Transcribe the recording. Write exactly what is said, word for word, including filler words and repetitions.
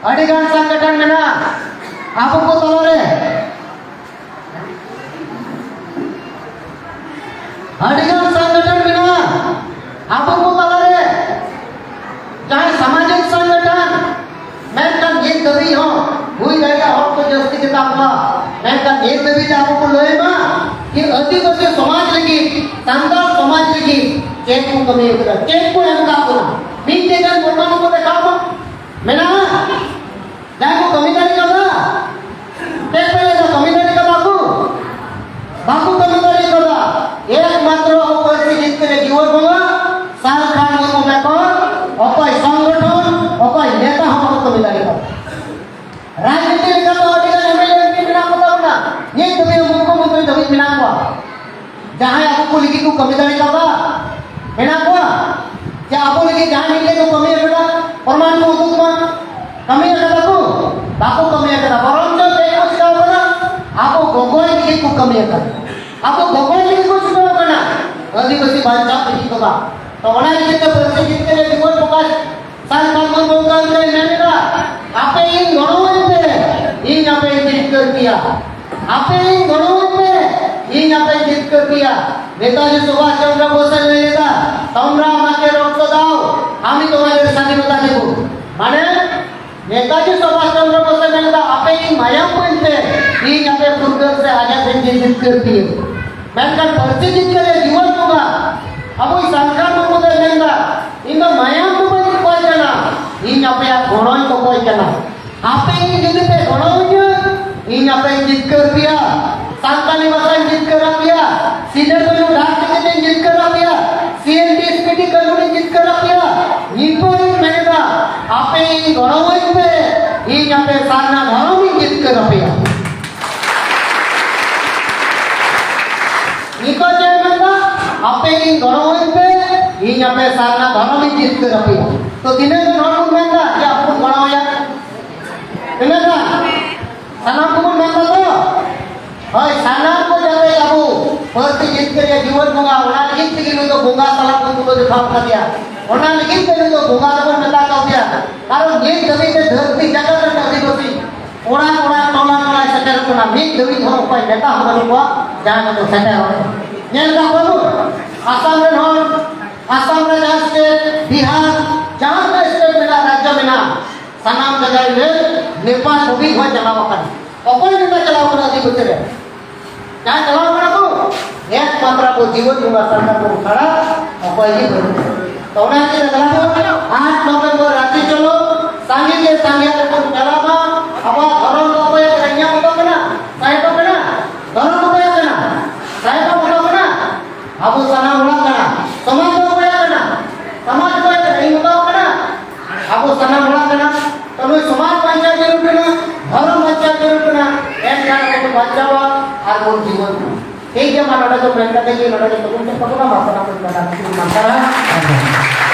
ᱟᱹᱰᱤ ᱜᱟᱱ ᱥᱚᱝᱜᱚᱴᱷᱚᱱ ᱢᱮᱱᱟᱜᱼᱟ ᱟᱵᱚ ᱠᱚ ᱛᱟᱞᱟᱨᱮ᱾ ᱟᱹᱰᱤ ᱜᱟᱱ ᱥᱚᱝᱜᱚᱴᱷᱚᱱ ᱢᱮᱱᱟᱜᱼᱟ ᱟᱵᱚ ᱠᱚ ᱛᱟᱞᱟᱨᱮ, ᱡᱟᱦᱟᱸᱭ ᱥᱟᱢᱟᱡᱤᱠ ᱥᱚᱝᱜᱚᱴᱷᱚᱱ, ᱢᱮᱱᱠᱷᱟᱱ ᱱᱤᱛ ᱫᱷᱟᱹᱵᱤᱡ ᱦᱚᱸ ᱦᱩᱭ ᱫᱟᱲᱮᱭᱟᱜᱼᱟ ᱦᱚᱲ ᱠᱚ ᱡᱟᱹᱥᱛᱤ ᱜᱮᱛᱟ ᱠᱚᱣᱟ, ᱢᱮᱱᱠᱷᱟᱱ ᱱᱤᱛ ᱫᱷᱟᱹᱵᱤᱡ ᱛᱮ ᱟᱵᱚ ᱠᱚ ᱞᱟᱹᱭ ᱢᱟ ᱡᱮ ᱟᱹᱫᱤᱵᱟᱹᱥᱤ ᱥᱚᱢᱟᱡᱽ ᱞᱟᱹᱜᱤᱫ, ᱥᱟᱱᱛᱟᱲ ᱥᱚᱢᱟᱡᱽ ᱞᱟᱹᱜᱤᱫ ᱪᱮᱫ ᱠᱚ ᱠᱟᱹᱢᱤ ᱟᱠᱟᱫᱟ, ᱪᱮᱫ ᱠᱚ ᱮᱢ ᱟᱠᱟᱫ ᱵᱚᱱᱟ, ᱢᱤᱫᱴᱮᱡ ᱜᱟᱱ ᱯᱨᱚᱢᱟᱱ ᱠᱚ ᱫᱮᱠᱷᱟᱣ ᱢᱟ᱾ ᱢᱮᱱᱟᱜᱼᱟ? ᱡᱟᱦᱟᱸᱭ ᱠᱚ ᱠᱟᱹᱢᱤ ᱫᱟᱲᱮ ᱠᱟᱫᱟ? ᱪᱮᱫ ᱯᱮ ᱞᱟᱹᱭᱫᱟ, ᱠᱟᱹᱢᱤ ᱫᱟᱲᱮ ᱠᱟᱫᱟ ᱠᱚ? ᱵᱟᱠᱚ ᱠᱟᱹᱢᱤ ᱫᱟᱲᱮ ᱠᱟᱫᱟ᱾ ᱮᱠᱢᱟᱛᱨᱚ ᱟᱵᱚ ᱯᱟᱹᱨᱥᱤ ᱡᱤᱛᱠᱟᱹᱨᱤᱭᱟᱹ ᱡᱩᱣᱟᱹᱱ ᱵᱚᱸᱜᱟ ᱥᱟᱞᱠᱷᱟᱱ ᱢᱩᱨᱢᱩ ᱵᱮᱜᱚᱨ ᱚᱠᱚᱭ ᱥᱚᱝᱜᱚᱴᱷᱚᱱ, ᱚᱠᱚᱭ ᱱᱮᱛᱟ ᱦᱚᱸ ᱵᱟᱠᱚ ᱠᱟᱹᱢᱤ ᱫᱟᱲᱮ ᱠᱟᱫᱟ᱾ ᱨᱟᱡᱽᱱᱤᱛᱤ ᱞᱮᱠᱟᱛᱮ ᱟᱹᱰᱤ ᱜᱟᱱ M L A M P ᱢᱮᱱᱟᱜ ᱠᱚ ᱛᱟᱵᱚᱱᱟ, ᱱᱤᱛ ᱫᱷᱟᱹᱵᱤᱡ ᱢᱩᱠᱷᱭᱚᱢᱚᱱᱛᱨᱤ ᱫᱷᱟᱹᱵᱤᱡ ᱢᱮᱱᱟᱜ ᱠᱚᱣᱟ᱾ ᱡᱟᱦᱟᱸᱭ ᱟᱵᱚ ᱠᱚ ᱞᱟᱹᱜᱤᱫ ᱠᱚ ᱠᱟᱹᱢᱤ ᱫᱟᱲᱮ ᱠᱟᱣᱫᱟ, ᱢᱮᱱᱟᱜ ᱠᱚᱣᱟ? ᱡᱮ ᱟᱵᱚ ᱞᱟᱹᱜᱤᱫ ᱡᱟᱦᱟᱸᱭ ᱢᱤᱫᱴᱮᱡ ᱠᱚ ᱠᱟᱹᱢᱤ ᱟᱠᱟᱫᱟ, ᱯᱨᱚᱢᱟᱱ ᱠᱚ ᱩᱫᱩᱜ ᱢᱟ, ᱠᱟᱹᱢᱤ ᱟᱠᱟᱫᱟ ᱠᱚ? ᱵᱟᱠᱚ ᱠᱟᱹᱢᱤ ᱟᱠᱟᱫᱟ᱾ ᱵᱚᱨᱚᱝ ᱪᱚ ᱪᱮᱫ ᱠᱚ ᱪᱤᱠᱟᱹᱣ ᱠᱟᱫᱟ? ᱟᱵᱚ ᱜᱚᱜᱚᱭ ᱞᱟᱹᱜᱤᱫ ᱠᱚ ᱠᱟᱹᱢᱤ ᱟᱠᱟᱫᱟ, ᱟᱵᱚ ᱜᱚᱜᱚᱭ ᱞᱟᱹᱜᱤᱫ ᱠᱚ ᱪᱷᱩᱴᱟᱹᱣ ᱠᱟᱱᱟ, ᱟᱹᱫᱤᱵᱟᱹᱥᱤ ᱵᱟᱧᱪᱟᱣ ᱞᱟᱹᱜᱤᱫ ᱫᱚ ᱵᱟᱝ᱾ ᱛᱚ ᱚᱱᱟ ᱞᱟᱹᱜᱤᱫ ᱛᱮ ᱯᱟᱹᱨᱥᱤ ᱡᱤᱛᱠᱟᱹᱨᱤᱭᱟᱹ ᱡᱩᱣᱟᱹᱱ ᱵᱚᱸᱜᱟ ᱥᱟᱞᱠᱷᱟᱱ ᱢᱩᱨᱢᱩ ᱜᱚᱢᱠᱮᱭ ᱢᱮᱱ ᱮᱫᱟ, ᱟᱯᱮ ᱤᱧ ᱜᱚᱲᱚᱣᱟᱹᱧ ᱯᱮ, ᱤᱧ ᱟᱯᱮᱧ ᱡᱤᱛᱠᱟᱹᱨ ᱯᱮᱭᱟ᱾ ᱟᱯᱮ ᱤᱧ ᱜᱚᱲᱚᱣᱟᱹᱧ ᱯᱮ, ᱤᱧ ᱟᱯᱮᱧ ᱡᱤᱛᱠᱟᱹᱨ ᱯᱮᱭᱟ᱾ নেতাজি সুভাষ চন্দ্র বোসে ᱞᱟᱹᱭ ᱮᱫᱟ, তোমরা আমাকে রক্ত দাও, আমি তোমাদের স্বাধীনতা দেব। মানে, নেতাজি সুভাষ চন্দ্র বোসে ᱢᱮᱱ ᱮᱫᱟ, ᱟᱯᱮ ᱤᱧ ᱢᱟᱭᱟᱢ ᱤᱢᱟᱹᱧ ᱯᱮ, ᱤᱧ ᱟᱯᱮ ᱯᱷᱩᱨᱜᱟᱹᱞ ᱥᱮ ᱟᱡᱟᱫ ᱤᱧ ᱡᱤᱛᱠᱟᱹᱨ ᱯᱮᱭᱟ᱾ ᱢᱮᱱᱠᱷᱟᱱ ᱯᱟᱹᱨᱥᱤ ᱡᱤᱛᱠᱟᱹᱨᱤᱭᱟᱹ ᱡᱩᱣᱟᱹᱱ ᱠᱚᱢᱟ ᱟᱵᱚᱭᱤᱡ ᱥᱟᱞᱠᱷᱟᱱ ᱢᱩᱨᱢᱩ ᱫᱚᱭ ᱢᱮᱱᱫᱟ, ᱤᱧ ᱫᱚ ᱢᱟᱭᱟᱢ ᱫᱚ ᱵᱟᱹᱧ ᱠᱚᱠᱚᱭ ᱠᱟᱱᱟ, ᱤᱧ ᱟᱯᱮᱭᱟᱜ ᱜᱚᱲᱚᱧ ᱠᱚᱠᱚᱭ ᱠᱟᱱᱟ᱾ ᱟᱯᱮ ᱤᱧ ᱡᱩᱫᱤ ᱯᱮ ᱜᱚᱲᱚᱣᱟᱹᱧᱟ, ᱤᱧ ᱟᱯᱮᱧ ᱡᱤᱛᱠᱟᱹᱨ ᱯᱮᱭᱟ᱾ ᱥᱟᱱᱛᱟᱲᱤ ᱵᱷᱟᱥᱟᱧ ᱡᱤᱛᱠᱟᱹᱨ ᱟᱯᱮᱭᱟ, ᱥᱤᱫᱟᱹ ᱠᱟᱹᱱᱦᱩ ᱰᱟᱠ ᱴᱤᱠᱤᱴ ᱤᱧ ᱡᱤᱛᱠᱟᱹᱨ ᱟᱯᱮᱭᱟ, ᱥᱤ N T S P T ᱠᱟᱹᱱᱩᱱ ᱤᱧ ᱡᱤᱛᱠᱟᱹᱨ ᱟᱯᱮᱭᱟ᱾ ᱱᱤᱛᱚᱜ ᱤᱧ ᱢᱮᱱ ᱮᱫᱟ, ᱟᱯᱮ ᱤᱧ ᱜᱚᱲᱚᱣᱟᱹᱧ ᱯᱮ, ᱤᱧ ᱟᱯᱮ ᱥᱟᱨᱱᱟ ᱫᱷᱚᱨᱚᱢ ᱤᱧ ᱡᱤᱛᱠᱟᱹᱨ ᱟᱯᱮᱭᱟ᱾ ᱱᱤᱛᱚᱜ ᱪᱮᱫ ᱮ ᱢᱮᱱᱫᱟ? ᱟᱯᱮ ᱤᱧ ᱜᱚᱲᱚᱣᱟᱹᱧ ᱯᱮ, ᱤᱧ ᱟᱯᱮ ᱥᱟᱨᱱᱟ ᱫᱷᱚᱨᱚᱢ ᱤᱧ ᱡᱤᱛᱠᱟᱹᱨ ᱟᱯᱮᱭᱟ᱾ ᱛᱚ ᱛᱤᱱᱟᱹᱜ ᱜᱟᱱ ᱦᱚᱲ ᱵᱚᱱ ᱢᱮᱱᱫᱟ ᱡᱮ ᱟᱵᱚ ᱵᱚᱱ ᱜᱚᱲᱚᱣᱟᱭᱟ? ᱛᱤᱱᱟᱹᱜ ᱜᱟᱱ? ᱥᱟᱱᱟᱢ ᱠᱚᱵᱚᱱ ᱢᱮᱱ ᱫᱟ ᱛᱚ? ᱦᱳᱭ, ᱥᱟᱱᱟᱢ ᱠᱚ ᱡᱟᱛᱮ ᱟᱵᱚ ᱯᱟᱹᱨᱥᱤ ᱡᱤᱛᱠᱟᱹᱨᱤᱭᱟᱹ ᱡᱩᱣᱟᱹᱱ ᱵᱚᱸᱜᱟ, ᱚᱱᱟ ᱞᱟᱹᱜᱤᱫ ᱛᱮᱜᱮ ᱱᱩᱭ ᱫᱚ ᱵᱚᱸᱜᱟ ᱥᱟᱞᱟᱜ ᱵᱚᱱ ᱛᱩᱞᱟᱹ ᱡᱚᱠᱷᱟ ᱟᱠᱟᱫᱮᱭᱟ᱾ ᱚᱱᱟ ᱞᱟᱹᱜᱤᱫ ᱛᱮ ᱱᱩᱭ ᱫᱚ ᱵᱚᱸᱜᱟ ᱫᱚᱵᱚᱱ ᱢᱮᱛᱟ ᱠᱟᱣᱫᱮᱭᱟ᱾ ᱠᱟᱨᱚᱱ ᱱᱤᱛ ᱫᱷᱟᱹᱵᱤᱡ ᱛᱮ ᱫᱷᱟᱹᱨᱛᱤ ᱡᱟᱠᱟᱛ ᱨᱮᱱ ᱟᱹᱫᱤᱵᱟᱹᱥᱤ ᱚᱲᱟᱜ ᱚᱲᱟᱜ, ᱴᱚᱞᱟ ᱴᱚᱞᱟᱭ ᱥᱮᱴᱮᱨᱚᱜ ᱠᱟᱱᱟ, ᱢᱤᱫ ᱫᱷᱟᱹᱵᱤᱡ ᱦᱚᱸ ᱚᱠᱚᱭ ᱱᱮᱛᱟ ᱦᱚᱸ ᱵᱟᱹᱱᱩᱜ ᱠᱚᱣᱟ ᱡᱟᱦᱟᱸᱭ ᱠᱚ ᱥᱮᱴᱮᱨᱚᱜ ᱠᱟᱱᱟ᱾ ᱧᱮᱞ ᱠᱟᱜ ᱠᱚᱣᱟ ᱵᱚᱱ ᱟᱥᱟᱢ ᱨᱮᱱ ᱦᱚᱲ, ᱟᱥᱟᱢ ᱨᱮ ᱡᱟᱦᱟᱸ ᱥᱴᱮᱴ, ᱵᱤᱦᱟᱨ, ᱡᱟᱦᱟᱸ ᱛᱤᱱᱟᱹᱜ ᱥᱴᱮᱴ ᱢᱮᱱᱟᱜᱼᱟ, ᱨᱟᱡᱽᱡᱚ ᱢᱮᱱᱟᱜᱼᱟ, ᱥᱟᱱᱟᱢ ᱡᱟᱭᱜᱟ ᱨᱮ ᱱᱮᱯᱟᱞ ᱫᱷᱟᱹᱵᱤᱡ ᱦᱚᱸ ᱪᱟᱞᱟᱣ ᱟᱠᱟᱱᱟ᱾ ᱚᱠᱚᱭ ᱱᱮᱛᱟ ᱪᱟᱞᱟᱣ ᱠᱟᱱᱟ ᱟᱹᱫᱤᱵᱟᱹᱥᱤ ᱨᱮ? ᱡᱟᱦᱟᱸᱭ ᱪᱟᱞᱟᱣ ᱠᱟᱱᱟ ᱠᱚ, ᱮᱠᱢᱟᱛᱨᱚ ᱟᱵᱚ ᱡᱤᱵᱚᱱ ᱵᱚᱸᱜᱟ ᱥᱟᱱᱛᱟᱲ ᱠᱚ ᱪᱷᱟᱲᱟ ᱚᱠᱚᱭ ᱜᱮ ᱵᱟᱹᱱᱩᱜ ᱠᱚᱣᱟ᱾ ᱛᱚ ᱚᱱᱟ ᱠᱷᱟᱹᱛᱤᱨ ᱛᱮ ᱟᱴ ᱱᱚᱵᱷᱮᱢᱵᱚᱨ ᱨᱟᱸᱪᱤ ᱪᱚᱞᱚ, ᱥᱟᱸᱜᱮ ᱜᱮ ᱥᱟᱸᱜᱮ ᱛᱮᱵᱚᱱ ᱪᱟᱞᱟᱣ ᱢᱟ᱾ ᱟᱵᱚᱣᱟᱜ ᱫᱷᱚᱨᱚᱢ ᱫᱚ ᱚᱠᱚᱭᱟᱜ ᱠᱟᱱᱟ? ᱤᱧᱟᱹᱜ ᱢᱚᱛᱚ ᱠᱟᱱᱟ? ᱥᱟᱦᱮᱵᱟᱜ ᱠᱟᱱᱟ? ᱫᱷᱚᱨᱚᱢ ᱚᱠᱚᱭᱟᱜ ᱠᱟᱱᱟ? ᱥᱟᱦᱮᱵᱟᱜ ᱢᱚᱛᱚ ᱠᱟᱱᱟ? ᱟᱵᱚ ᱥᱟᱱᱟᱢ ᱦᱚᱲᱟᱜ ᱠᱟᱱᱟ᱾ ᱥᱚᱢᱟᱡᱽ ᱫᱚ ᱚᱠᱚᱭᱟᱜ ᱠᱟᱱᱟ? ᱥᱚᱢᱟᱡᱽ ᱚᱠᱚᱭᱟᱜ ᱠᱟᱱᱟ? ᱤᱧ ᱢᱚᱛᱚ ᱠᱟᱱᱟ? ᱟᱵᱚ ᱥᱟᱱᱟᱢ ᱦᱚᱲᱟᱜ ᱠᱟᱱᱟ᱾ ᱛᱚ ᱱᱩᱭ ᱥᱚᱢᱟᱡᱽ ᱵᱟᱧᱪᱟᱣ ᱡᱟᱹᱨᱩᱲ ᱠᱟᱱᱟ, ᱫᱷᱚᱨᱚᱢ ᱵᱟᱧᱪᱟᱣ ᱡᱟᱹᱨᱩᱲ ᱠᱟᱱᱟ᱾ ᱮᱱᱠᱷᱟᱱ ᱟᱵᱚ ᱵᱚᱱ ᱵᱟᱧᱪᱟᱣᱟ ᱟᱨ ᱵᱚᱱ ᱡᱤᱵᱚᱱ᱾ ᱴᱷᱤᱠ ᱜᱮᱭᱟ, ᱢᱟ ᱱᱚᱰᱮ ᱫᱚ ᱢᱮᱱ ᱠᱟᱛᱮ ᱜᱮ ᱱᱚᱰᱮ ᱡᱚᱛᱚ ᱵᱚᱱ ᱪᱮᱫ ᱛᱟᱵᱚᱱᱟ, ᱢᱟ ᱥᱟᱱᱟᱢ ᱠᱚ ᱢᱮᱱᱟ, ᱢᱟ ᱥᱟᱨᱦᱟᱣ᱾